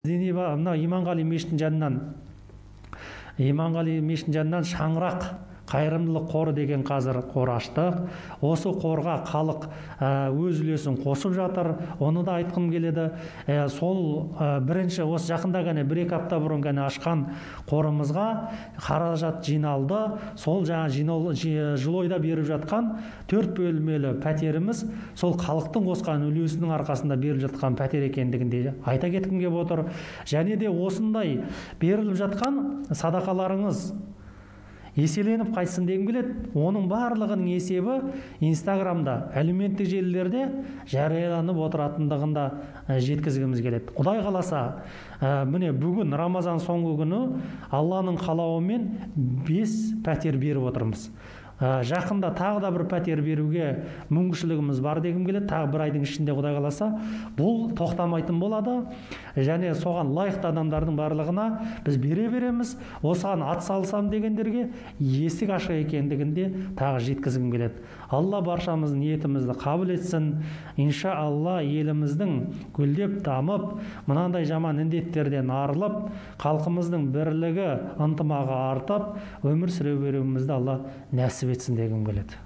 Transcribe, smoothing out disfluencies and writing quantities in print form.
Мына Иманғали мешітінің жанынан, Иманғали мешітінің жанынан Шаңырақ қайырымдылық қоры деген қазір қор аштық. Осы қорға халық өз үлесін қосып жатыр. Оны да айтқым келеді. Сол бірінші осы жақында ғана, 1-2 апта бұрын ғана ашқан қорымызға қаражат жиналды. Сол жаңа Жылойда беріп жатқан 4 бөлмелі пәтеріміз сол халықтың қосқан үлесінің арқасында беріліп жатқан пәтер екендігін де айта кеткім келіп отыр. Және де осындай беріліп жатқан садақаларыңыз еселеніп қайтсын дегім келеді. Оның барлығының есебі Инстаграмда, әлеуметтік желілерде жарияланып отыратындығын да жеткізгіміз келеді. Құдай қаласа, міне бүгін Рамазан соңғы күні Алланың қалауымен 5 пәтер беріп отырмыз. Жақында тағы да бір пәтер беруге мүмкіншілігіміз бар дегім келеді. Тағы бір айдың ішінде Құдай қаласа бұл тоқтамайтын болады. Және соған лайықты адамдардың барлығына біз бере береміз. Осыған ат салсам дегендерге есік ашық екендігін де тағы жеткізгім келеді. Алла баршамыздың ниетімізді қабыл етсін. Инша Алла еліміздің гүлдеп дамып, мынандай жаман індеттерден арылып, халқымыздың бірлігі, ынтымағы артып, өмір сүре беруімізді Алла нәсіп етсін дегім келеді.